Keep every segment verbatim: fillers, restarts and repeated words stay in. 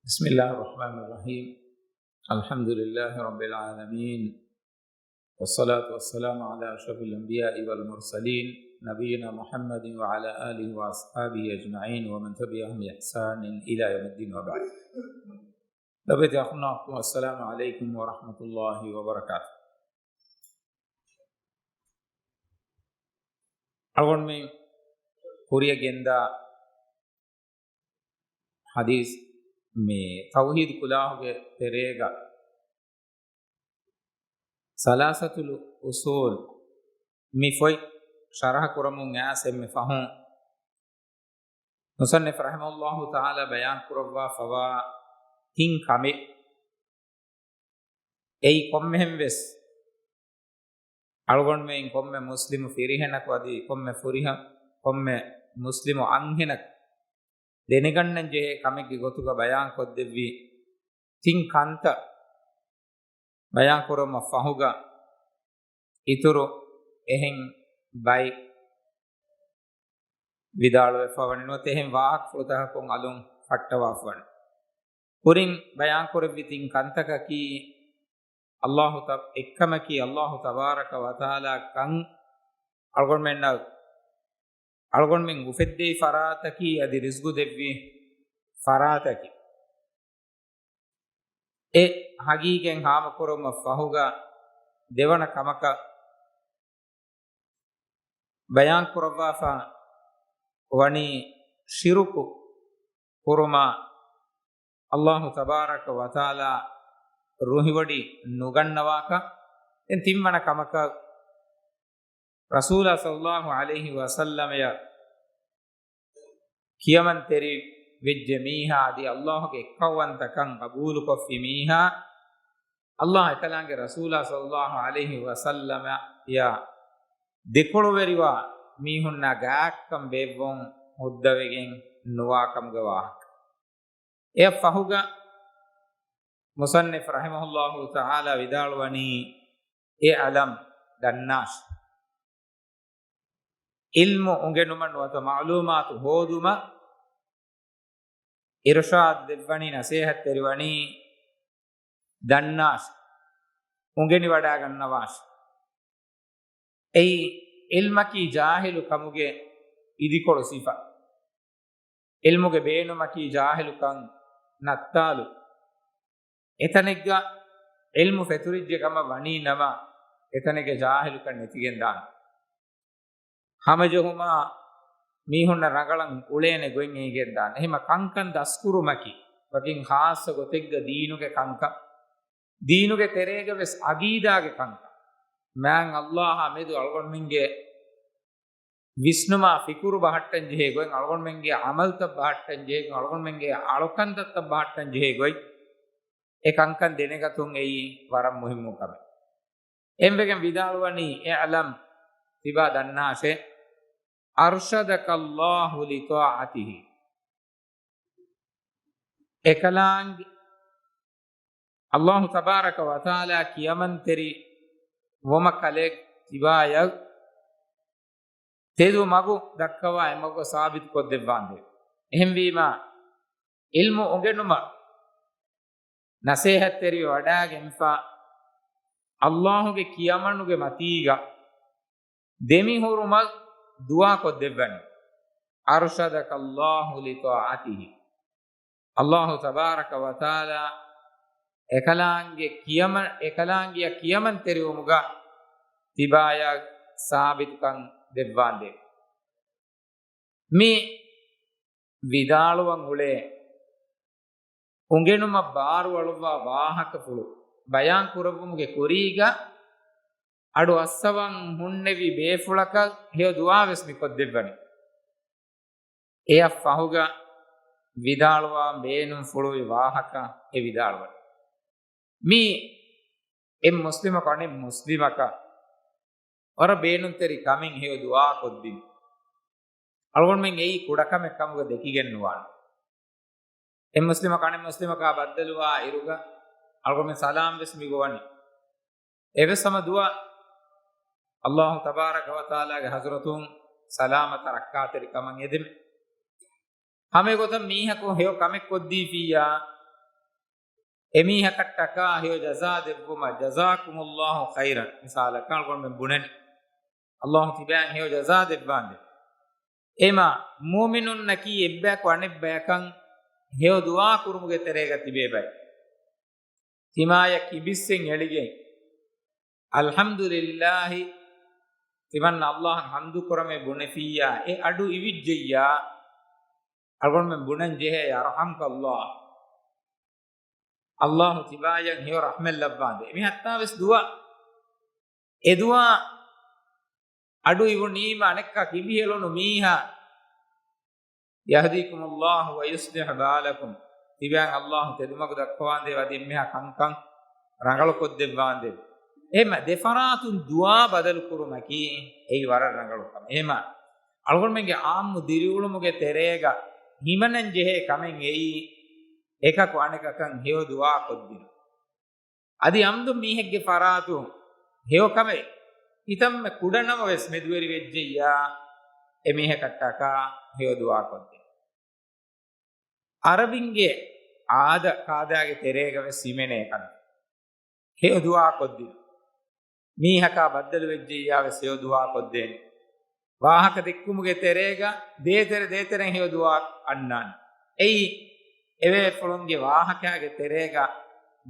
بسم الله الرحمن الرحيم. الحمد لله رب العالمين. والصلاة والسلام على أشرف الأنبياء والمرسلين نبينا محمد وعلى آله وأصحابه أجمعين ومن تبعهم بإحسان إلى يوم الدين وبعد. ލޮބުވެތި އަޚުންނާ އުޚްތުން، السلام عليكم ورحمة الله وبركاته. އަޅުގަނޑުމެން ކުރިއަށް ގެންދާ ޙަދީޘް މި ތައުޙީދު ކުލާހުގެ ތެރޭގަ ސަލާސަތުލް އުޞޫލް މި ފޮތް ޝަރަޙަ ކުރަމުން އައިސް އެންމެ ފަހުން މުޞައްނިފް ރަޙިމަހުﷲ ތަޢާލާ ބަޔާން ކުރައްވާފަވާ ތިން ކަމެއް. އެއީ ކޮންމެހެން ވެސް އަޅުގަނޑުމެން ކޮންމެ މުސްލިމު ފިރިހެނަކު އަދި ކޮންމެ ފުރިހަ-، ކޮންމެ މުސްލިމު އަންހެނަކު ދެނެގަންނަން ޖެހޭ ކަމެއްގެ ގޮތުގަ ބަޔާން ކޮށްދެއްވި ތިން ކަންތައް ބަޔާން ކުރުމަށް ފަހުގަ އިތުރު އެހެން ބައެއް ވިދާޅުވެފަވަނީ ނުވަތަ އެހެން ވާހަކަފުޅުތަކަކުން އަލުން ފައްޓަވާފަވަނީ. ކުރިން ބަޔާން ކުރެއްވި ތިން ކަންތަކަކީ، ﷲ ތަ-، އެއްކަމަކީ ﷲ ތަބާރަކަ ވަތަޢާލާ ކަން އަޅުގަނޑުމެންނަށް، އަޅުގަނޑުމެން އުފެއްދެވި ފަރާތަކީ އަދި ރިޒްގު ދެއްވި ފަރާތަކީ. އެ ހަގީގަތް ހާމަކުރުމަށް ފަހުގަ ދެވަނަ ކަމަކަށް ބަޔާން ކުރައްވާފަ ވަނީ ޝިރުކު ކުރުމަށް ﷲ ތަބާރަކަ ވަތަޢާލާ ރުހިވޮޑި ނުގަންނަވާކަށް. ދެން ތިންވަނަ ކަމަކަށް ރަސޫލާ ޞައްލައްލާހު ޢަލައިހި ވަސައްލަމަޔަށް ކިޔަމަންތެރި ވެއްޖެ މީހާ އަދި ﷲގެ އެއްކައުވަންތަކަން ގަބޫލުކޮށްފި މީހާ، ﷲ އެކަލާނގެ ރަސޫލާ ޞައްލައްލާހު ޢަލައިހި ވަސައްލަމަޔަށް ދެކޮޅުވެރިވާ މީހުންނާ ގާތްކަން ބޭއްވުން ހުއްދަވެގެން ނުވާކަމުގެ ވާހަކަ. އެއަށް ފަހުގަ މުޞައްނިފް ރަޙިމަހުﷲ ތަޢާލާ ވިދާޅުވަނީ، އިޢްލަމް، ދަންނާށި. ޢިލްމު އުނގެނުމަށް ނުވަތަ މަޢުލޫމާތު ހޯދުމަށް އިރުޝާދު ދެއްވަނީ، ނަސޭހަތްތެރިވަނީ، ދަންނާށި، އުނގެނިވަޑައިގަންނަވާށި. އެއީ ޢިލްމަކީ ޖާހިލު ކަމުގެ އިދިކޮޅު ސިފަ. ޢިލްމުގެ ބޭނުމަކީ ޖާހިލުކަން ނައްތާލު. އެތަނެއްގަ ޢިލްމު ފެތުރިއްޖެ ކަމަށް ވަނީ ނަމަ، އެތަނެއްގަ ޖާހިލުކަން ނެތިގެންދާނެ. ހަމަޖެހުމާ މީހުންނަށް ރަނގަޅަށް އުޅޭނެ ގޮތް އެނގިގެންދާނެ. އެހެމަ ކަންކަން ދަސްކުރުމަކީ، ވަކިން ޚާއްޞަ ގޮތެއްގަ ދީނުގެ ކަންކަން، ދީނުގެ ތެރޭގަ ވެސް ޢަގީދާގެ ކަންކަން، މާތް ﷲއާ މެދު އަޅުގަނޑުމެންގެ ވިސްނުމާ ފިކުރު ބަހައްޓަން ޖެހޭ ގޮތް، އަޅުގަނޑުމެންގެ ޢަމަލުތައް ބަހައްޓަން ޖެހޭ ގޮތް، އަޅުގަނޑުމެންގެ އަޅުކަންތައްތައް ބަހައްޓަން ޖެހޭ ގޮތް، އެ ކަންކަން ދެނެގަތުން އެއީ ވަރަށް މުހިއްމު ކަމެއް. އެހެންވެގެން ވިދާޅުވަނީ، އިޢްލަމް، ތިބާ ދަންނާށޭ، أرشدك الله لطاعته. އެކަލާނގެ، ﷲ ތަބާރަކަ ވަތަޢާލާ ކިޔަމަންތެރި ވުމަށް ކަލޭ ތިބާޔަށް ތެދު މަގު ދައްކަވާ އެ މަގު ސާބިތު ކޮށްދެއްވާނދޭ. އެހެންވީމާ، ޢިލްމު އުނގެނުމަށް ނަސޭހަތްތެރިވެ ވަޑައިގެންފަ، ﷲގެ ކިޔަމަނުގެ މަތީގަ ދެމިހުރުމަށް ދުޢާ ކޮށްދެއްވަނީ. أرشدك الله لطاعته. ﷲ ތަބާރަކަ ވަތަޢާލާ އެކަލާނގެ ކިޔަމަ-، އެކަލާނގެއަށް ކިޔަމަންތެރިވުމުގަ ތިބާޔަށް ސާބިތުކަން ދެއްވާނދޭ. މި ވިދާޅުވަން އުޅޭ އުނގެނުމަށް ބާރުއަޅުއްވާ ވާހަކަފުޅު ބަޔާން ކުރެއްވުމުގެ ކުރީގަ އަޑު އައްސަވަން ހުންނެވި ބޭފުޅަކަށް ހެޔޮ ދުޢާވެސް މި ކޮށްދެއްވަނީ. އެއަށް ފަހުގަ ވިދާޅުވާން ބޭނުން ފުޅުވި ވާހަކަ އެ ވިދާޅުވަނީ. މީ އެއް މުސްލިމަކު އަނެއް މުސްލިމަކަށް ވަރަށް ބޭނުންތެރި ކަމެއް ހެޔޮ ދުޢާ ކޮށްދިން. އަޅުގަނޑުމެން އެއީ ކުޑަކަމެއް ކަމުގަ ދެކިގެން ނުވާނެ. އެއް މުސްލިމަކު އަނެއް މުސްލިމަކާ ބައްދަލުވާ އިރުގަ އަޅުގަނޑުމެން ސަލާމް ވެސް މި ގޮވަނީ. އެވެސް ހަމަ ދުޢާ، ﷲ ތަބާރަކަ ވަތަޢާލާގެ ޙަޟްރަތުން ސަލާމަތަށް ރައްކާތެރި ކަމަށް އެދެމެ. ހަމައެގޮތަށް މީހަކު ހެޔޮ ކަމެއް ކޮށްދީފިއްޔާ، އެމީހަކަށްޓަކާ ހެޔޮ ޖަޒާ ދެއްވުމަށް، "جزاكم الله خيرا" މިސާލަކަށް އަޅުގަނޑުމެން ބުނަނީ، އައްލާހު ތިބާއަށް ހެޔޮ ޖަޒާ ދެއްވާނދޭ. އެމަ މުއުމިނުންނަކީ އެއްބަޔަކު އަނެއްބަޔަކަށް ހެޔޮ ދުޢާ ކުރުމުގެ ތެރޭގަ ތިބޭ ބައެއް. ތިމާޔަށް ކިބިއްސެއް އެޅިގެން، "އަލްޙަމްދުލިއްލާހި، ތިމަންނަ އައްލާހަށް ޙަމްދު ކުރަމޭ" ބުނެފިއްޔާ، އެ އަޑު އިވިއްޖެއްޔާ، އަޅުގަނޑުމެން ބުނަން ޖެހޭ، "يرحمك الله، އައްލާހު ތިބާޔަށް ހެޔޮ ރަޙްމަތް ލައްވާނދޭ." އެ މި ހައްތާވެސް ދުޢާ، އެ ދުޢާ އަޑު އިވުނީމަ އަނެއްކާ ކިބިހެޅުނު މީހާ، "يهديكم الله ويصلح بالكم"، ތިބާއަށް އައްލާހު ތެދުމަގު ދައްކަވާނދޭ، އަދި އެންމެހާ ކަންކަން ރަނގަޅުކޮށްދެއްވާނދޭ. އެހެންމަ ދެފަރާތުން ދުޢާ ބަދަލު ކުރުމަކީ އެއީ ވަރަށް ރަނގަޅު ކަމެއް. އެހެންމަ އަޅުގަނޑުމެންގެ ޢާއްމު ދިރިއުޅުމުގެ ތެރޭގަ ހިމަނަން ޖެހޭ ކަމެއް އެއީ، އެކަކު އަނެކަކަށް ހެޔޮ ދުޢާ ކޮށްދިނުން. އަދި އަމްދު މީހެއްގެ ފަރާތުން ހެޔޮ ކަމެއް ކިތަންމެ ކުޑަ ނަމަވެސް މެދުވެރި ވެއްޖެއްޔާ، އެމީހަކަށްޓަކާ ހެޔޮ ދުޢާ ކޮށްދިނުން. އަރަބިންގެ އާދަ ކާދާގެ ތެރޭގަ ވެސް ހިމެނޭ ކަމެއް ހެޔޮ ދުޢާ ކޮށްދިނުން. މީހަކާ ބައްދަލު ވެއްޖެއްޔާ ވެސް ހެޔޮ ދުޢާ ކޮށްދޭނެ. ވާހަކަ ދެއްކުމުގެ ތެރޭގަ ދޭތެރެ ދޭތެރެން ހެޔޮ ދުޢާ އަންނާނެ. އެއީ، އެބޭފުޅުންގެ ވާހަކާގެ ތެރޭގަ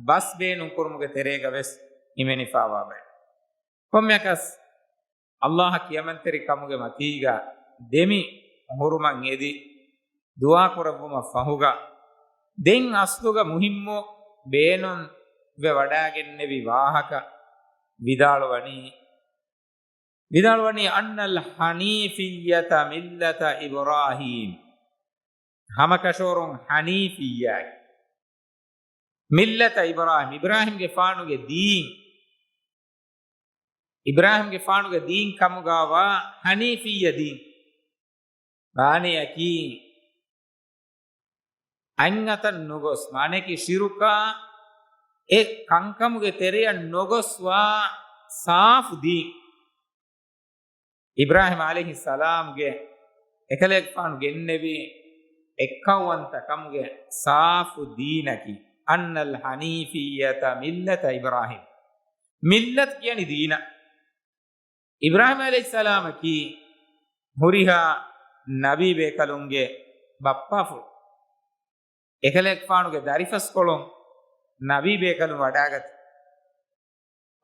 ބަސް ބޭނުން ކުރުމުގެ ތެރޭގަ ވެސް ހިމެނިފަވާ ބައެއް. ކޮންމެއަކަސް، އައްލާހަށް ކިޔަމަންތެރިކަމުގެ މަތީގަ ދެމި ހުރުމަށް އެދި ދުޢާ ކުރެއްވުމަށް ފަހުގަ، ދެން އަސްލުގަ މުހިއްމު ބޭނުން ވެވަޑާގެންނެވި ވާހަކަ ވިދާޅުވަނީ، ވިދާޅުވަނީ، "أن الحنيفية ملة إبراهيم." ހަމަކަށަވަރުން ޙަނީފިއްޔާއެއް. މިއްލަތަ އިބްރާހީމް، އިބްރާހީމްގެފާނުގެ ދީން. އިބްރާހީމްގެފާނުގެ ދީން ކަމުގަވާ ޙަނީފިއްޔަ ދީން. މާނަޔަކީ، އަތް އަތަށް ނުގޮސް، މާނަޔަކީ ޝިރުކާ އެ ކަންކަމުގެ ތެރެއަށް ނުގޮސްވާ ސާފު ދީން. އިބްރާހީމް ޢަލައިހިއްސަލާމްގެ އެކަލޭގެފާނު ގެންނެވި އެއްކައުވަންތަ ކަމުގެ ސާފު ދީނަކީ، أن الحنيفية ملة إبراهيم. މިއްލަތު ކިޔަނީ ދީނަށް. އިބްރާހީމް ޢަލައިހިއްސަލާމަކީ ހުރިހާ ނަބީ ބޭކަލުންގެ ބައްޕާފުޅު. އެކަލޭގެފާނުގެ ދަރިފަސްކޮޅުން ނަބީ ބޭކަލުން ވަޑާގަތީ.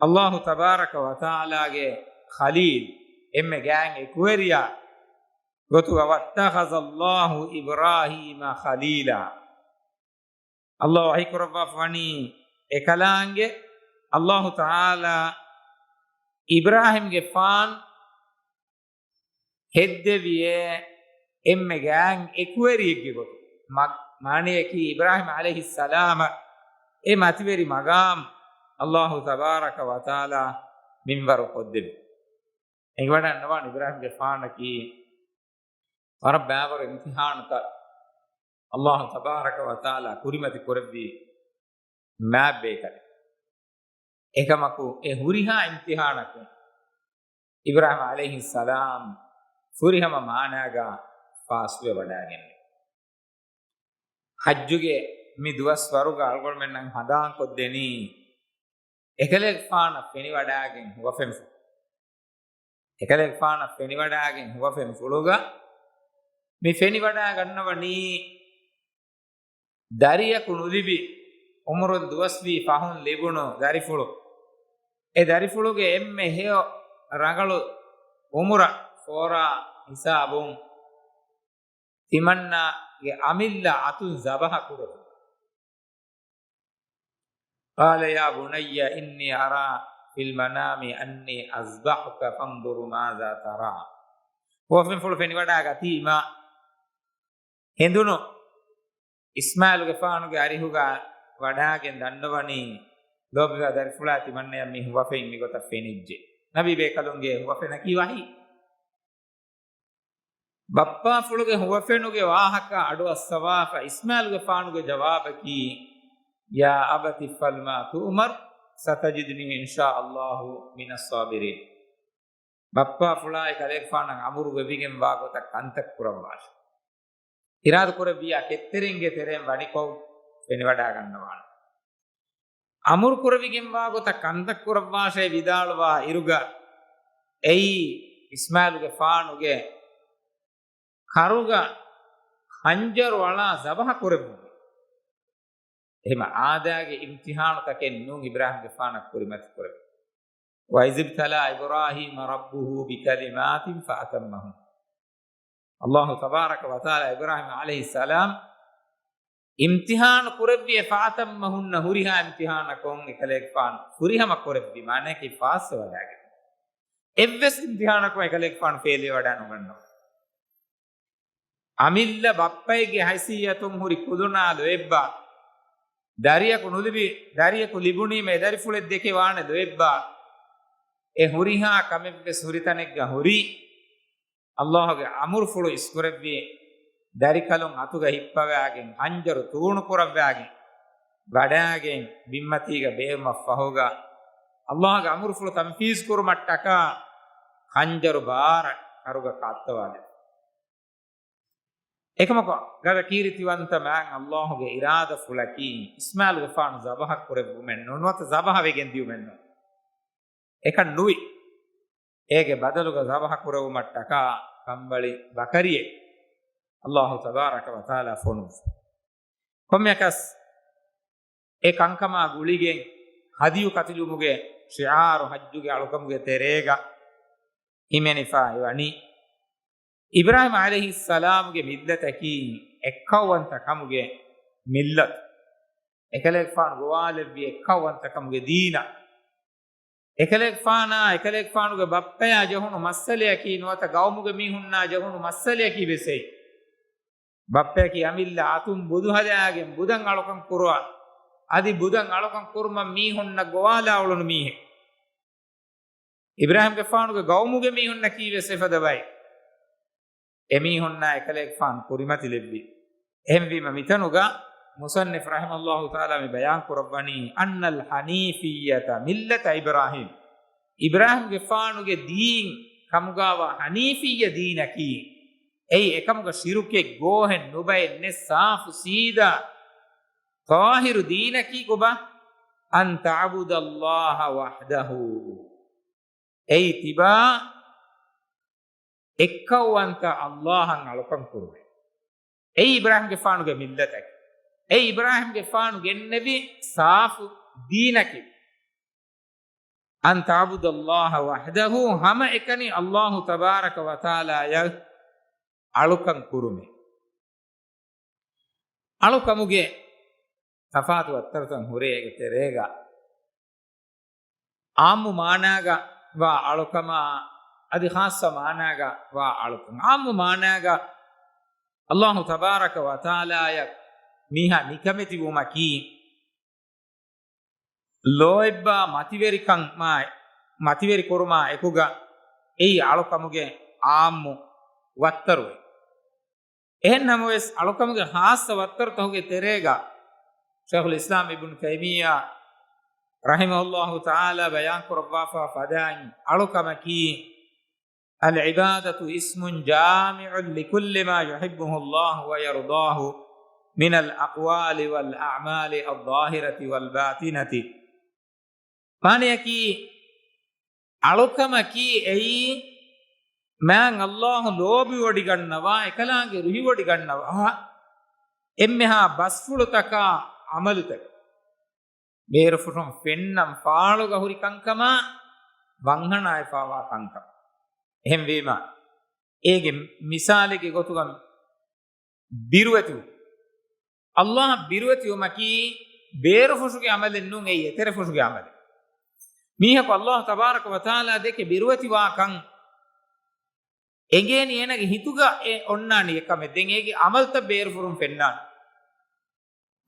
އައްލާހު ތަބާރަކަ ވަތަޢާލާގެ ޚަލީލް، އެންމެ ގާތް އެކުވެރިޔާ ގޮތުގަ، واتخذ الله إبراهيم خليلا. އައްލާހު ވަޙީކުރައްވާފަ ވަނީ އެކަލާނގެ، އައްލާހު ތަޢާލާ އިބްރާހީމްގެފާން ހެއްދެވިޔޭ އެންމެ ގާތް އެކުވެރިއެއްގެ ގޮތުން. މަ-، މާނަޔަކީ އިބްރާހީމް ޢަލައިހިއްސަލާމަށް އެ މަތިވެރި މަގާމް އައްލާހު ތަބާރަކަ ވަތަޢާލާ މިންވަރު ކޮށްދެއްވި. އެނގިވަޑަންނަވާނެ އިބްރާހީމްގެފާނަކީ ވަރަށް ބައިވަރު އިމްތިޙާނުތައް އައްލާހު ތަބާރަކަ ވަތަޢާލާ ކުރިމަތި ކުރެއްވި މާތް ބޭކަލެއް. އެކަމަކު، އެ ހުރިހާ އިމްތިޙާނަކުން އިބްރާހީމް ޢަލައިހިއްސަލާމް ފުރިހަމަ މާނާގަ ފާސްވެވަޑައިގެންނެވި. ޙައްޖުގެ މި ދުވަސްވަރުގަ އަޅުގަނޑުމެންނަށް ހަނދާންކޮށްދެނީ، އެކަލޭގެފާނަށް ފެނިވަޑައިގެން ހުވަފެންފުޅު. އެކަލޭގެފާނަށް ފެނިވަޑައިގެން ހުވަފެންފުޅުގަ މި ފެނިވަޑައިގަންނަވަނީ، ދަރިޔަކު ނުލިބި އުމުރުން ދުވަސްވީ ފަހުން ލިބުނު ދަރިފުޅު. އެ ދަރިފުޅުގެ އެންމެ ހެޔޮ ރަނގަޅު އުމުރަށް ފޯރާ ހިސާބުން ތިމަންނާގެ އަމިއްލަ އަތުން ޒަބަހަ ކުރެވުނު. قال يا بني إني أرى في المنام أني أذبحك فانظر ماذا ترى. ހުވަފެންފުޅު ފެނިވަޑައިގަތީމާ ހެނދުނު އިސްމާޢީލުގެފާނުގެ އަރިހުގަ ވަޑާގެން ދަންނަވަނީ، ލޯބިވާ ދަރިފުޅާ، ތިމަންނަޔަށް މި ހުވަފެން މިގޮތަށް ފެނިއްޖެ. ނަބީ ބޭކަލުންގެ ހުވަފެނަކީ ވަޙީ. ބައްޕާފުޅުގެ ހުވަފެނުގެ ވާހަކަ އަޑުއައްސަވާފަ، އިސްމާޢީލުގެފާނުގެ ޖަވާބަކީ، يا أبت افعل ما تؤمر ستجدني إن شاء الله من الصابرين. ބައްޕާފުޅާއި ކަލޭގެފާނަށް އަމުރު ވެވިގެންވާ ގޮތަށް ކަންތައް ކުރައްވާށި. އިރާދަކުރެއްވިޔާ ކެތްތެރިންގެ ތެރެއިން ވަނިކޮށް ފެނިވަޑައިގަންނަވާނެ. އަމުރު ކުރެވިގެންވާ ގޮތަށް ކަންތައް ކުރައްވާށޭ ވިދާޅުވާ އިރުގަ، އެއީ އިސްމާއިލުގެފާނުގެ ކަރުގަ ޚަންޖަރު އަޅާ ޒަބަހަ ކުރެއްވުމެވެ. އެހެމަ އާދައިގެ އިމްތިޙާނުތަކެއް ނޫން އިބްރާހިމްގެފާނަށް ކުރިމަތި ކުރެވި. وَإِذِ ابْتَلَىٰ إِبْرَاهِيمَ رَبُّهُ بِكَلِمَاتٍ فَأَتَمَّهُنَّ. ﷲ ތަބާރަކަ ވަތަޢާލާ އިބްރާހީމް ޢަލައިހިއްސަލާމް އިމްތިޙާނު ކުރެއްވިއެވެ. ފައަތައްމަހުންނަ، ހުރިހާ އިމްތިޙާނަކުން އެކަލޭގެފާނު ފުރިހަމަ ކުރެއްވި، މާނައަކީ ފާސްވެވަޑައިގެން. އެއްވެސް އިމްތިޙާނަކުން އެކަލޭގެފާނު ފެއިލްވެވަޑައި ނުގަންނަވާ. އަމިއްލަ ބައްޕައެއްގެ ހައިސިއްޔަތުން ހުރި ކުލުނާ ލޯތްބާ، ދަރިއަކު ނުލިބި، ދަރިއަކު ލިބުނީމަ އެ ދަރިފުޅެއް ދެކެ ވާނެ ލޯތްބާ، އެ ހުރިހާ ކަމެއްވެސް ހުރި ތަނެއްގަ ހުރީ، ﷲގެ އަމުރުފުޅު އިސްކުރެއްވި، ދަރިކަލުން އަތުގަ ހިއްޕަވާގެން، ޚަންޖަރު ތޫނު ކުރައްވާގެން، ވަޑާގެން ބިންމަތީގަ ބޭއްވުމަށްފަހުގަ، ﷲގެ އަމުރުފުޅު ތަންފީޒް ކުރުމަށްޓަކާ ޚަންޖަރު ބާރަށް ކަރުގަ ކާއްތަވާލެވި. އެކަމަކު ގަދަ ކީރިތިވަންތަ މާތް ﷲގެ އިރާދަފުޅަކީ އިސްމާއިލުގެފާނު ޒަބަހަ ކުރެއްވުމެއް ނޫން، ނުވަތަ ޒަބަހަ ވެގެން ދިޔުމެއް ނޫން. އެކަން ނުވި. އޭގެ ބަދަލުގަ ޒަބަހަ ކުރެވުމަށްޓަކާ ކަނބަޅި ބަކަރިއެއް ﷲ ތަބާރަކަ ވަތަޢާލާ ފޮނުއްވި. ކޮންމެއަކަސް އެ ކަންކަމާ ގުޅިގެން ހަދްޔު ކަތިލުމުގެ ޝިޢާރު ޙައްޖުގެ އަޅުކަމުގެ ތެރޭގަ ހިމެނިފައި ވަނީ، އިބްރާހީމް ޢަލައިހިއްސަލާމުގެ މިއްލަތަކީ އެއްކައުވަންތަ ކަމުގެ މިއްލަތު. އެކަލޭގެފާނު ގޮވާލެއްވި އެއްކައުވަންތަ ކަމުގެ ދީނަށް. އެކަލޭގެފާނާ، އެކަލޭގެފާނުގެ ބައްޕަޔާ ޖެހުނު މައްސަލަޔަކީ ނުވަތަ ގައުމުގެ މީހުންނާ ޖެހުނު މައްސަލަޔަކީ ވެސް އެއީ. ބައްޕަޔަކީ އަމިއްލަ އަތުން ބުދު ހަދާގެން ބުދަށް އަޅުކަން ކުރުވާ، އަދި ބުދަށް އަޅުކަން ކުރުމަށް މީހުންނަށް ގޮވާލާ އުޅުނު މީހެއް. އިބްރާހީމްގެފާނުގެ ގައުމުގެ މީހުންނަކީ ވެސް އެފަދަ ބައެއް. އެމީހުންނާ އެކަލޭގެފާނު ކުރިމަތިލެއްވި. އެހެންވީމަ މިތަނުގަ މުޞައްނިފް ރަޙިމަހުﷲ ތަޢާލާ މި ބަޔާން ކުރައްވަނީ، أَنَّ الْحَنِيفِيَّةَ مِلَّةَ إِبْرَاهِيمَ. އިބްރާހީމްގެފާނުގެ ދީން ކަމުގާވާ ޙަނީފިއްޔަ ދީނަކީ، އެއީ އެކަމުގަ ޝިރުކެއް ގޯހެއް ނުބައެއް ނެތް ސާފު ސީދާ ޠާހިރު ދީނަކީ ކޮބާ؟ أَنْ تَعْبُدَ اللَّهَ وَحْدَهُ. އެއީ ތިބާ އެއްކައުވަންތަ ﷲ އަށް އަޅުކަން ކުރުމޭ. އެއީ އިބްރާހީމްގެފާނުގެ މިއްލަތަކީ. އެއީ އިބްރާހީމްގެފާނު ގެންނެވި ސާފު ދީނަކީ. أَنْ تَعْبُدَ اللَّهَ وَحْدَهُ، ހަމަ އެކަނި ﷲ ތަބާރަކަ ވަތަޢާލާއަށް އަޅުކަން ކުރުމޭ. އަޅުކަމުގެ ތަފާތު ވައްތަރުތައް ހުރޭ އޭގެ ތެރޭގަ ޢާއްމު މާނާގަ ވާ އަޅުކަމާ، އަދި ޚާއްޞަ މާނާގަ ވާ އަޅުކަން. ޢާއްމު މާނާގަ ﷲ ތަބާރަކަ ވަތަޢާލާއަށް މީހާ ނިކަމެތިވުމަކީ، ލޯތްބާ މަތިވެރިކަން މާ، މަތިވެރި ކުރުމާ އެކުގަ އެއީ އަޅުކަމުގެ ޢާއްމު ވައްތަރުއެއް. އެހެން ނަމަވެސް، އަޅުކަމުގެ ޚާއްޞަ ވައްތަރުތަކުގެ ތެރޭގަ ޝައިޚުލް އިސްލާމް އިބްނު ތައިމިއްޔާ ރަޙިމަހުﷲ ތަޢާލާ ބަޔާން ކުރައްވާފާ ފަދައިން، އަޅުކަމަކީ، العبادة اسم جامع لكل ما يحبه الله ويرضاه من الأقوال والأعمال الظاهرة والباطنة. މާނަޔަކީ، އަޅުކަމަކީ އެއީ މާތް ﷲ ލޯބިވޮޑިގަންނަވާ، އެކަލާނގެ ރުހިވޮޑިގަންނަވާ އެންމެހާ ބަސްފުޅުތަކާ ޢަމަލުތަކެއް. ބޭރުފުށުން ފެންނަން ފާޅުގަ ހުރި ކަންކަމާ ވަންހަނާއެފާވާ ކަންކަމަށް. އެހެންވީމަ، އޭގެ މިސާލެއްގެ ގޮތުގަ ބިރުވެތިވުން. ﷲ އަށް ބިރުވެތިވުމަކީ ބޭރުފުށުގެ ޢަމަލެއް ނޫން، އެއީ އެތެރެފުށުގެ ޢަމަލެއް. މީހަކު ﷲ ތަބާރަކަ ވަތަޢާލާ ދެކެ ބިރުވެތިވާކަން އެނގޭނީ އޭނަގެ ހިތުގަ އެ އޮންނާނީ އެކަމެއް. ދެން އޭގެ ޢަމަލުތައް ބޭރުފުށުން ފެންނާނެ.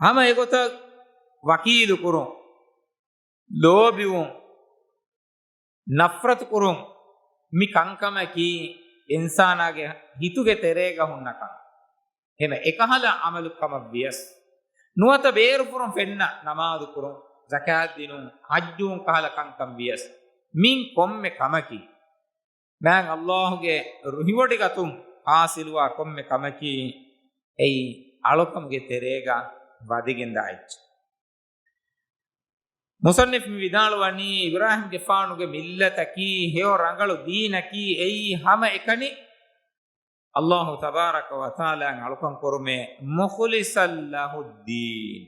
ހަމަ އެގޮތަށް ވަކީލު ކުރުން، ލޯބިވުން، ނަފްރަތު ކުރުން، މި ކަންކަމަކީ އިންސާނާގެ ހިތުގެ ތެރޭގަ ހުންނަ ކަން. ހަމަ އެކަހަލަ ޢަމަލު ކަމަށް ވިޔަސް، ނުވަތަ ބޭރުފުށުން ފެންނަ ނަމާދު ކުރުން، ޒަކާތް ދިނުން، ޙައްޖުވުން ކަހަލަ ކަންކަން ވިޔަސް، މިން ކޮންމެ ކަމަކީ މާތް ﷲ ގެ ރުހިވޮޑިގަތުން ޙާޞިލުވާ ކޮންމެ ކަމަކީ، އެއީ އަޅުކަމުގެ ތެރޭގަ ވަދެގެންދާ އެއްޗެއް. މުޞައްނިފް މި ވިދާޅުވަނީ، އިބްރާހިމްގެފާނުގެ މިއްލަތަކީ، ހެޔޮ ރަނގަޅު ދީނަކީ، އެއީ ހަމަ އެކަނި ﷲ ތަބާރަކަ ވަތަޢާލާއަށް އަޅުކަން ކުރުމޭ، مخلصا له الدين.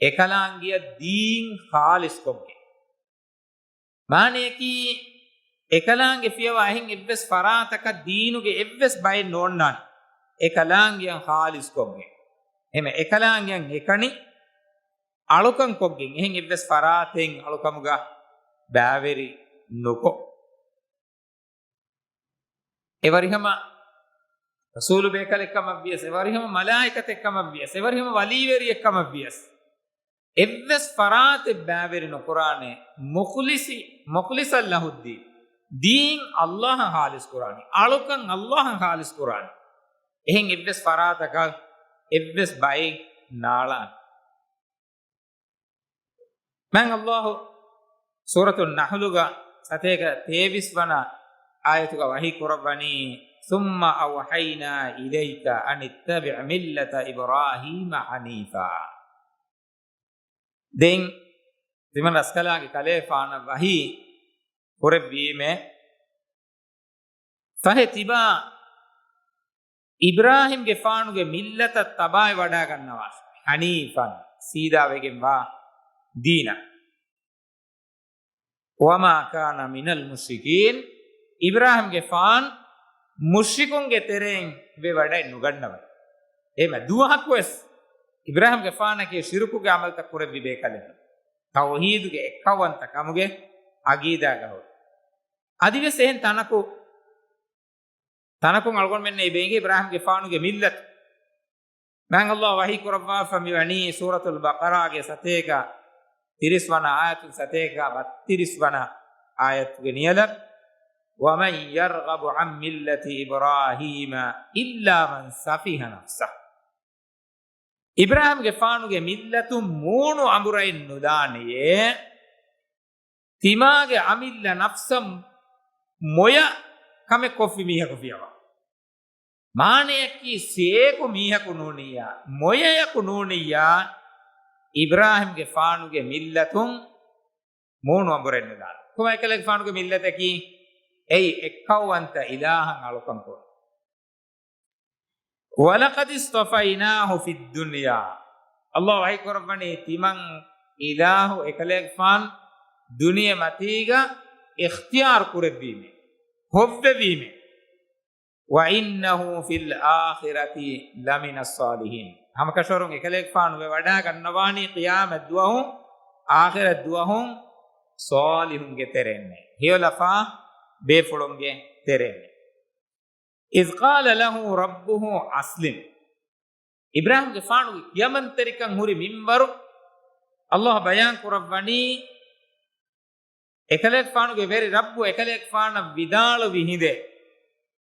އެކަލާނގެއަށް ދީން ޚާލިޞްކޮށްގެން. މާނަޔަކީ، އެކަލާނގެ ފިޔަވާ އެހެން އެއްވެސް ފަރާތަކަށް ދީނުގެ އެއްވެސް ބައެއް ނޯންނާނެ. އެކަލާނގެއަށް ޚާލިޞްކޮށްގެން. އެހެން އެކަލާނގެއަށް އެކަނި އަޅުކަންކޮށްގެން. އެހެން އެއްވެސް ފަރާތެއް އަޅުކަމުގަ ބައިވެރި ނުކޮށް. އެވަރިހަމަ ރަސޫލު ބޭކަލެއްކަމަށް ވިޔަސް، އެވަރިހަމަ މަލާއިކަތެއްކަމަށް ވިޔަސް، އެވަރިހަމަ ވަލީވެރިއެއްކަމަށް ވިޔަސް، އެއްވެސް ފަރާތެއް ބައިވެރި ނުކުރާނެ، مخلصا له الدين. ދީން ﷲ އަށް ޚާލިޞް ކުރާނެ، އަޅުކަން ﷲ އަށް ޚާލިޞް ކުރާނެ. އެހެން އެއްވެސް ފަރާތަކަށް އެއްވެސް ބައެއް ނާޅާނެ. މާތް ﷲ ސޫރަތު ނަޙްލުގަ ސަތޭކަ ތޭވީސް ވަނަ އާޔަތުގަ ވަޙީ ކުރައްވަނީ، ثم أوحينا إليك أن اتبع ملة إبراهيم حنيفا. ދެން ތިމަން ރަސްކަލާނގެ ކަލޭފާނަށް ވަޙީ ކުރެއްވީމޭ، ފަހެ ތިބާ އިބްރާހީމްގެފާނުގެ މިއްލަތަށް ތަބާވެ ވަޑާގަންނަވާށި. ޙަނީފަން، ސީދާވެގެންވާ ދީނަށް. وما كان من المشركين، އިބްރާހީމްގެފާން މުޝްރިކުންގެ ތެރެއިން ވެވަޑައެއް ނުގަންނަވަން. އެހެންމެ ދުވަހަކުވެސް އިބްރާހީމްގެފާނަކީ ޝިރުކުގެ ޢަމަލުތައް ކުރެއްވި ބޭކަލެއް ނޫން. ތައުޙީދުގެ އެއްކައުވަންތަ ކަމުގެ ޢަޤީދާގަ ހުރި. އަދިވެސް އެހެން ތަނަކު، ތަނަކުން އަޅުގަނޑުމެންނަށް އެބަ އެނގޭ އިބްރާހީމްގެފާނުގެ މިއްލަތު. މާތް ﷲ ވަޙީ ކުރައްވާފަ މިވަނީ ސޫރަތުލް ބަޤަރާގެ ސަތޭކަ ތިރީސް ވަނަ އާޔަތުން ސަތޭކަ ބައްތިރީސް ވަނަ އާޔަތުގެ ނިޔަލަށް، ومن يرغب عن ملة إبراهيم إلا من سفه نفسه. އިބްރާހީމްގެފާނުގެ މިއްލަތުން މޫނު އަނބުރައެއް ނުދާނެޔޭ، ތިމާގެ އަމިއްލަ ނަފްސަށް މޮޔަ ކަމެއް ކޮށްފި މީހަކު ފިޔަވާ. މާނަޔަކީ ސޭކު މީހަކު ނޫނިއްޔާ، މޮޔަޔަކު ނޫނިއްޔާ، އިބްރާހީމްގެފާނުގެ މިއްލަތުން މޫނު އަނބުރެއް ނުދާނެ. ކޮބާ އެކަލޭގެފާނުގެ މިއްލަތަކީ؟ އެއީ އެއްކައުވަންތަ އިލާހަށް އަޅުކަން ކުރުން. ولقد اصطفيناه في الدنيا. ﷲ ވަޙީ ކުރައްވަނީ ތިމަން އިލާހު އެކަލޭގެފާން ދުނިޔެމަތީގަ އިޚްތިޔާރު ކުރެއްވީމޭ، ހޮއްވެވީމޭ. وإنه في الآخرة لمن الصالحين. ހަމަކަށަވަރުން އެކަލޭގެފާނު ވެވަޑާގަންނަވާނީ ޤިޔާމަތް ދުވަހު، އާޚިރަތް ދުވަހު ޞާލިޙުންގެ ތެރެއިންނޭ. ހެޔޮލަފާ ބޭފުޅުންގެ ތެރެއިންނޭ. إذ قال له ربه أسلم. އިބްރާހީމްގެފާނުގެ ކިޔަމަންތެރިކަން ހުރި މިންވަރު ﷲ ބަޔާން ކުރައްވަނީ، އެކަލޭގެފާނުގެ ވެރި ރައްބު އެކަލޭގެފާނަށް ވިދާޅުވި ހިނދެއް.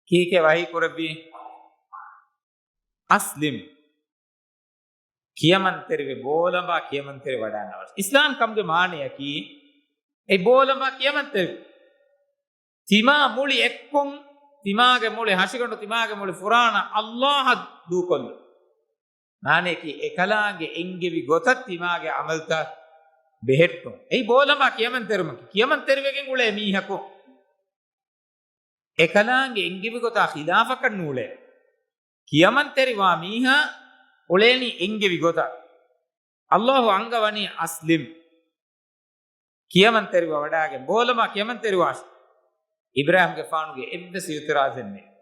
ކީކޭ ވަޙީ ކުރެއްވީ؟ أسلم. ކިޔަމަންތެރިވެ، ބޯލަނބާ ކިޔަމަންތެރިވެ ވަޑާންނަވާށި. އިސްލާމް ކަމުގެ މާނަޔަކީ، އެ ބޯލަނބާ ކިޔަމަންތެރިވެ. ތިމާ މުޅި އެއްކުން، ތިމާގެ މުޅި ހަށިގަނޑު، ތިމާގެ މުޅި ފުރާނަ ﷲ އަށް ދޫކޮށްލުން. މާނަޔަކީ އެކަލާނގެ އެންގެވި ގޮތަށް ތިމާގެ ޢަމަލުތައް ބެހެއްޓުން. އެއީ ބޯލަނބާ ކިޔަމަންތެރިވުމަކީ. ކިޔަމަންތެރިވެގެން އުޅޭ މީހަކު އެކަލާނގެ އެންގެވި ގޮތާ ޚިލާފަކަށް ނޫޅޭ. ކިޔަމަންތެރިވާ މީހާ އުޅޭނީ އެންގެވި ގޮތަށް. ﷲ އަންގަވަނީ أسلم. ކިޔަމަންތެރިވަ ވަޑާގެން ބޯލަމާ ކިޔަމަންތެރިވާށި. އިބްރާހީމްގެފާނުގެ އެއްވެސް އިޢުތިރާޒެއް ނެތް.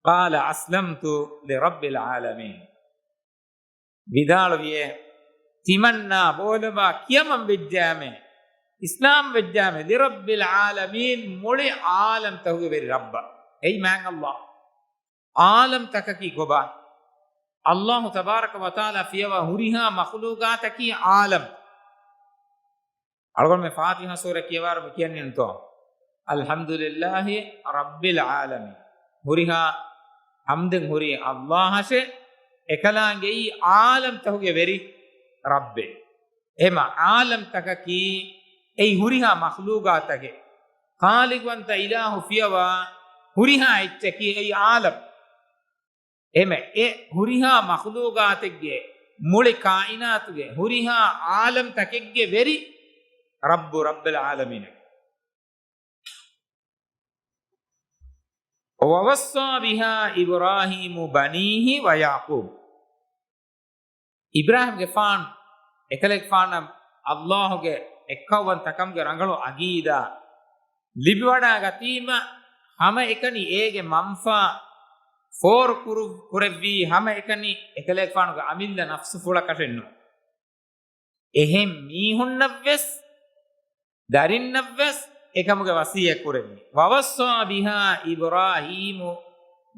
قال أسلمت لرب العالمين. ވިދާޅުވިއޭ، ތިމަންނާ ބޯލަމާ ކިޔަމަން ވެއްޖާމޭ، އިސްލާމް ވެއްޖާމޭ، لرب العالمين، މުޅި ޢާލަމްތަކުގެ ވެރި ރައްބަށް. އެއީ މާތް ﷲ. ޢާލަމްތަކަކީ ކޮބާ؟ ﷲ ތަބާރަކަ ވަތަޢާލާ ފިޔަވާ ހުރިހާ މަޚްލޫޤާތަކީ ޢާލަމް. އަޅުގަނޑުމެން ފާތިޙާ ސޫރަ ކިޔަވާއިރު މި ކިޔަނީ ނުތޯ؟ الحمد لله رب العالمين. ހުރިހާ ޙަމްދެއް ހުރީ ﷲ އަށޭ، އެކަލާނގެއީ ޢާލަމްތަކުގެ ވެރި ރައްބެއް. އެހެމަ ޢާލަމްތަކަކީ އެއީ ހުރިހާ މަޚްލޫޤާތަކެއް. ޚާލިޤުވަންތަ އިލާހު ފިޔަވާ ހުރިހާ އެއްޗަކީ އެއީ ޢާލަމް. އެހެމަ އެ ހުރިހާ މަޚްލޫޤާތެއްގެ މުޅި ކާއިނާތުގެ ހުރިހާ އާލަމްތަކެއްގެ ވެރި ރައްބު ރައްބުލް ޢާލަމީނަކީ. وَوَصَّى بِهَا إِبْرَاهِيمُ بَنِيهِ وَيَعْقُوبُ. އިބްރާހިމްގެފާނު އެކަލޭގެފާނަށް ﷲ ގެ އެއްކައުވަންތަކަމުގެ ރަނގަޅު އަގީދާ ލިބިވަޑާގަތީމަ، ހަމައެކަނި އޭގެ މަންފާ ފޯރު ކުރު-، ކުރެއްވީ، ހަމައެކަނި އެކަލޭގެފާނުގެ އަމިއްލަ ނަފްސުފުޅަކަށެއްނު. އެހެން މީހުންނަށްވެސް، ދަރިންނަށްވެސް އެކަމުގެ ވަޞިއްޔަތް ކުރެއްވި. وَوَصَّى بِهَا إِبْرَاهِيمُ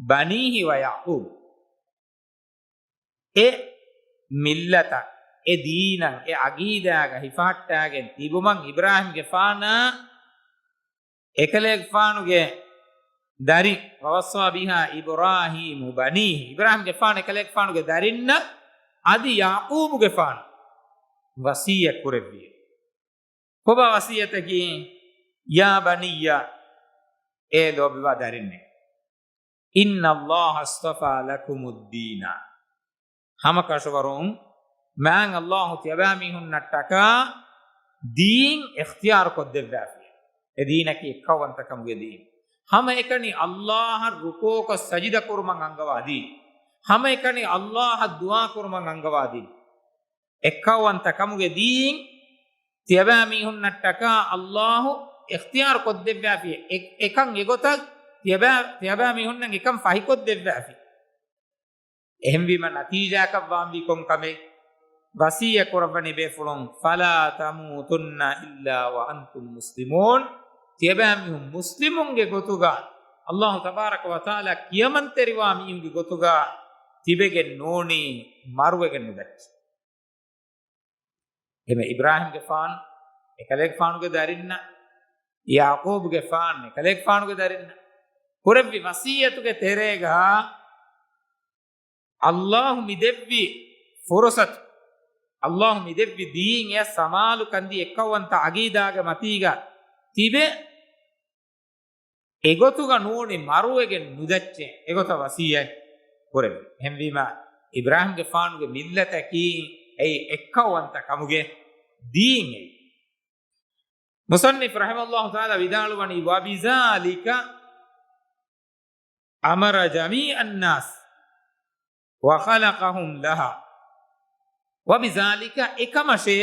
بَنِيهِ وَيَعْقُوبُ. އެ މިއްލަތަށް، އެ ދީނަށް، އެ އަގީދާގަ ހިފަހައްޓާގެން ތިބުމަށް އިބްރާހިމްގެފާނާ އެކަލޭގެފާނުގެ ދަރިން، وَوَصَّى بِهَا إِبْرَاهِيمُ بَنِيهِ، އިބްރާހިމްގެފާނު އެކަލޭގެފާނުގެ ދަރިންނަށް އަދި ޔަޢުޤޫބުގެފާނު ވަޞިއްޔަތް ކުރެއްވި. ކޮބާ ވަޞިއްޔަތަކީ؟ يَا بَنِيَّ، އޭ ލޯބިވާ ދަރިންނޭ، إِنَّ اللَّهَ اصْطَفَى لَكُمُ الدِّينَ، ހަމަކަށަވަރުން މާތް ﷲ ތިޔަބައިމީހުންނަށްޓަކާ ދީން އިޚްތިޔާރު ކޮށްދެއްވާފި. އެ ދީނަކީ އެއްކައުވަންތަކަމުގެ ދީން. ހަމައެކަނި ﷲ އަށް ރުކޫޢުކޮށް ސަޖިދަ ކުރުމަށް އަންގަވާ ދީން. ހަމައެކަނި ﷲ އަށް ދުޢާ ކުރުމަށް އަންގަވާ ދީން. އެއްކައުވަންތަކަމުގެ ދީން ތިޔަބައިމީހުންނަށްޓަކާ ﷲ އިޚްތިޔާރު ކޮށްދެއްވާފި. އެ-، އެކަން އެގޮތަށް ތިޔަބައި-، ތިޔަބައިމީހުންނަށް އެކަން ފަހިކޮށްދެއްވާފި. އެހެންވީމަ ނަތީޖާއަކަށް ވާންވީ ކޮން ކަމެއް؟ ވަޞިއްޔަތް ކުރައްވަނީ ބޭފުޅުން، فَلَا تَمُوتُنَّ إِلَّا وَأَنْتُمْ مُسْلِمُونَ. ތިޔަބައިމީހުން މުސްލިމުންގެ ގޮތުގަ، ﷲ ތަބާރަކަ ވަތަޢާލާ ކިޔަމަންތެރިވާ މީހުންގެ ގޮތުގަ ތިބެގެން ނޫނީ މަރުވެގެން ނުދައްޗޭ. އެމެ އިބްރާހިމްގެފާނު އެކަލޭގެފާނުގެ ދަރިންނަށް، ޔަޢުޤޫބުގެފާނު އެކަލޭގެފާނުގެ ދަރިންނަށް ކުރެއްވި ވަޞިއްޔަތުގެ ތެރޭގަ ﷲ މިދެއްވި ފުރުޞަތު، ﷲ މިދެއްވި ދީން އެއަށް ސަމާލުކަންދީ އެއްކައުވަންތަ ޢަގީދާގެ މަތީގަ ތިބެ، އެގޮތުގަ ނޫނީ މަރުވެގެން ނުދައްޗޭ، އެގޮތަށް ވަޞިއްޔަތް ކުރެއްވި. އެހެންވީމަ، އިބްރާހިމްގެފާނުގެ މިއްލަތަކީ އެއީ އެއްކައުވަންތަ ކަމުގެ ދީން އެއީ. މުޞައްނިފު ރަޙިމަހުﷲ ތަޢާލާ ވިދާޅުވަނީ، وَبِذَٰلِكَ أَمَرَ جَمِيعَ النَّاسِ وَخَلَقَهُمْ لَهَا. وَبِذَٰلِكَ، އެކަމަށޭ،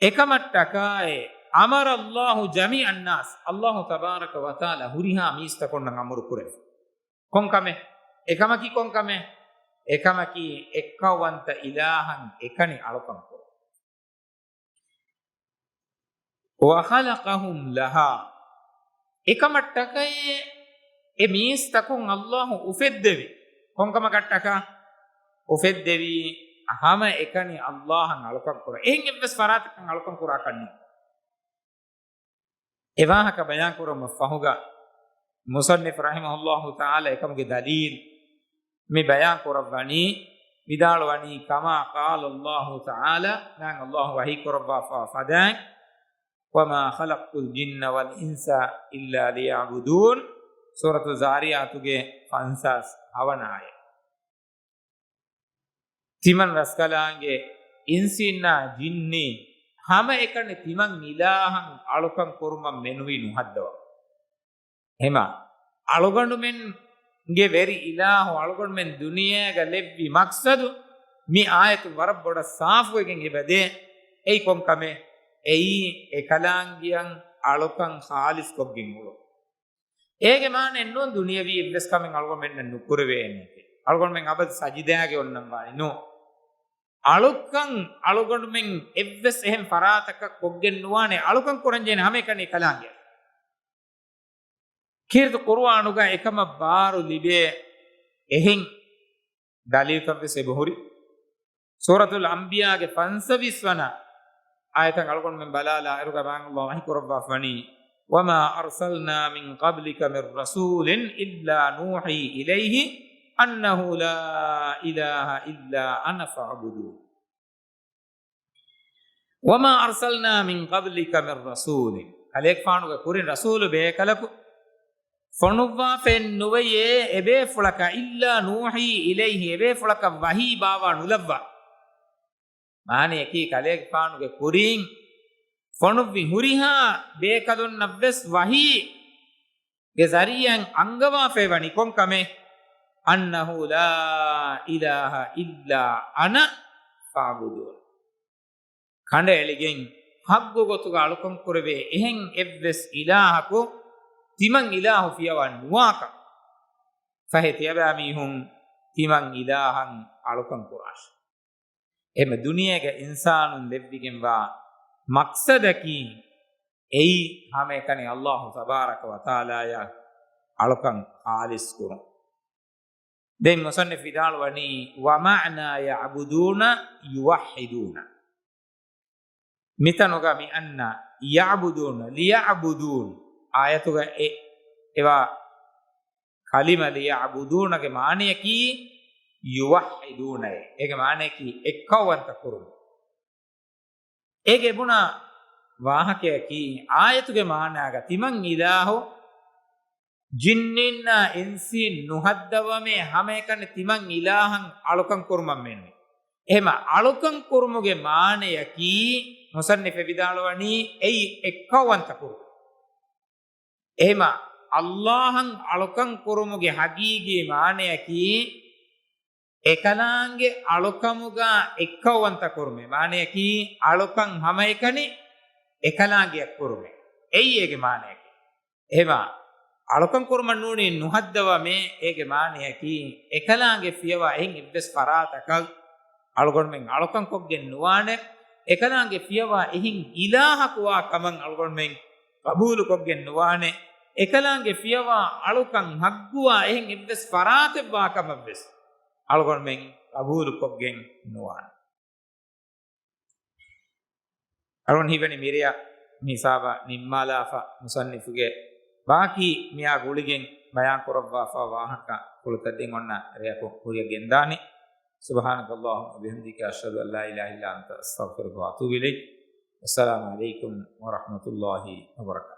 އެކަމަށްޓަކާއޭ، أَمَرَ اللَّهُ جَمِيعَ النَّاسِ، ﷲ ތަބާރަކަ ވަތަޢާލާ ހުރިހާ މީސްތަކުންނަށް އަމުރު ކުރެއްވި. ކޮންކަމެއް؟ އެކަމަކީ ކޮންކަމެއް؟ އެކަމަކީ އެއްކައުވަންތަ އިލާހަށް އެކަނި އަޅުކަން ކުރުން. وَخَلَقَهُمْ لَهَا. އެކަމަށްޓަކައޭ އެ މީސްތަކުން ﷲ އުފެއްދެވި. ކޮންކަމަކަށްޓަކާ؟ އުފެއްދެވީ ހަމަ އެކަނި ﷲ އަށް އަޅުކަން ކުރާ. އެހެން އެއްވެސް ފަރާތަކަށް އަޅުކަން ކުރާކަށް ނޫން. އެ ވާހަކަ ބަޔާން ކުރުމަށް ފަހުގަ، މުޞައްނިފު ރަޙިމަހުﷲ ތަޢާލާ އެކަމުގެ ދަލީލް މި ބަޔާން ކުރައްވަނީ، ވިދާޅުވަނީ، كَمَا قَالَ اللَّهُ تَعَالَى، މާތް ﷲ ވަޙީ ކުރައްވާފާ ފަދައިން، وَمَا خَلَقْتُ الْجِنَّ وَالْإِنسَ إِلَّا لِيَعْبُدُونِ، ސޫރަތު ޒާރިޔާތުގެ ފަންސާސް ހަވަނަ އާޔަތް. ތިމަން ރަސްކަލާނގެ އިންސީންނާ ޖިންނީން ހަމައެކަނި ތިމަން އިލާހަށް އަޅުކަން ކުރުމަށް މެނުވީ ނުހައްދަވަމުން. ހަމަ އަޅުގަނޑުމެންގެ ވެރި އިލާހު، އަޅުގަނޑުމެން ދުނިޔޭގަ ލެއްވި މަޤްޞަދު، މި އާޔަތުން ވަރަށް ބޮޑަށް ސާފުވެގެން އެބަދޭ. އެއީ ކޮން ކަމެއް؟ އެއީ އެކަލާނގެއަށް އަޅުކަން ޚާލިޞްކޮށްގެން އުޅުން. އޭގެ މާނައެއް ނޫން ދުނިޔަވީ އެއްވެސް ކަމެއް އަޅުގަނޑުމެންނަށް ނުކުރެވޭނެ. އަޅުގަނޑުމެން އަބަދު ސަޖިދާގަ އޮންނަން ވާނެ. ނޫން. އަޅުކަން އަޅުގަނޑުމެން އެއްވެސް އެހެން ފަރާތަކަށް ކޮށްގެން ނުވާނެ. އަޅުކަން ކުރަންޖެހޭނެ ހަމައެކަނި ކަލާނގެ. ކީރިތި ޤުރުއާނުގަ އެކަމަށް ބާރު ލިބޭ އެހެން ދަލީލުތައްވެސް އެބަހުރި. ސޫރަތުލް އަންބިޔާގެ ފަންސަވީސް ވަނަ އާޔަތަށް އަޅުގަނޑުމެން ބަލާލާ އިރުގަ މާތް ﷲ ވަޙީ ކުރައްވާފަވަނީ، وَمَا أَرْسَلْنَا مِنْ قَبْلِكَ مِنْ رَسُولٍ إِلَّا نُوحِي إِلَيْهِ أَنَّهُ لَا إِلَهَ إِلَّا أَنَا فَاعْبُدُونِ. وَمَا أَرْسَلْنَا مِنْ قَبْلِكَ مِنْ رَسُولٍ، ކަލޭގެފާނުގެ ކުރިން ރަސޫލު ބޭކަލަކު ފޮނުއްވާފައެއް ނުވެޔޭ އެބޭފުޅަކަށް، إلا نوحي إليه، އެބޭފުޅަކަށް ވަޙީ ބާވާ ނުލައްވާ. މާނަޔަކީ ކަލޭގެފާނުގެ ކުރީން ފޮނުއްވި ހުރިހާ ބޭކަލުންނަށްވެސް ވަޙީގެ ޒަރީޢައިން އަންގަވާފައިވަނީ ކޮންކަމެއް؟ أنه لا إله إلا أنا فاعبدون. ކަނޑައެޅިގެން ޙައްޤު ގޮތުގަ އަޅުކަން ކުރެވޭ އެހެން އެއްވެސް އިލާހަކު ތިމަން އިލާހު ފިޔަވާ ނުވާކަން. ފަހެ ތިޔަބައިމީހުން ތިމަން އިލާހަށް އަޅުކަން ކުރާށޭ. އެހެން ދުނިޔޭގަ އިންސާނުން ލެއްވިގެންވާ މަޤްޞަދަކީ އެއީ ހަމައެކަނި ﷲ ތަބާރަކަ ވަތަޢާލާއަށް އަޅުކަން ޚާލިޞް ކުރުން. ދެން މުޞައްނިފް ވިދާޅުވަނީ، ومعنى يعبدون يوحدون. މިތަނުގަ މި އަންނަ يعبدون، ليعبدون އާޔަތުގަ އެ، އެވާ ކަލިމަ ليعبدون ގެ މާނަޔަކީ يوحدون އޭ. އޭގެ މާނަޔަކީ އެއްކައުވަންތަ ކުރުން. އޭގެ ބުނާ ވާހަކަޔަކީ، އާޔަތުގެ މާނާގަ ތިމަން އިލާހު، ޖިންނީންނާ އިންސީން ނުހައްދަވަމޭ، ހަމައެކަނި ތިމަން އިލާހަށް އަޅުކަން ކުރުމަށް މެނުވި. އެހެމަ އަޅުކަން ކުރުމުގެ މާނަޔަކީ، މުޞައްނިފެއް ވިދާޅުވަނީ އެއީ އެއްކައުވަންތަ ކުރުން. އެހެމަ ﷲ އަށް އަޅުކަން ކުރުމުގެ ހަގީގީ މާނަޔަކީ، އެކަލާނގެ އަޅުކަމުގަ އެއްކައުވަންތަ ކުރުމޭ. މާނަޔަކީ، އަޅުކަން ހަމައެކަނި އެކަލާނގެއަށް ކުރުމޭ. އެއީ އޭގެ މާނަޔަކީ. އެހެމަ އަޅުކަން ކުރުމަށް ނޫނީ ނުހައްދަވަމޭ. އޭގެ މާނަޔަކީ، އެކަލާނގެ ފިޔަވާ އެހެން އެއްވެސް ފަރާތަކަށް އަޅުގަނޑުމެން އަޅުކަން ކޮށްގެން ނުވާނެ. އެކަލާނގެ ފިޔަވާ އެހެން އިލާހަކު ވާ ކަމަށް އަޅުގަނޑުމެން ޤަބޫލު ކޮށްގެން ނުވާނެ. އެކަލާނގެ ފިޔަވާ އަޅުކަން ޙައްޤުވާ އެހެން އެއްވެސް ފަރާތެއް ވާ ކަމަށްވެސް އަޅުގަނޑުމެން ޤަބޫލު ކޮށްގެން ނުވާނެ. އަޅުގަނޑު ހީވަނީ މިރެޔަށް މި ހިސާބަށް ނިންމާލާފަ، މުޞައްނިފުގެ ބާކީ މިއާ ގުޅިގެން ބަޔާން ކުރައްވާފަ ވާހަކަ ފުޅުތައް ދެން އޮންނަ ރެޔަކު ކުރިއަށް ގެންދާނީ. سبحانك اللهم وبحمدك، أشهد أن لا إله إلا أنت، أستغفرك وأتوب إليك. والسلام عليكم ورحمة الله وبركاته.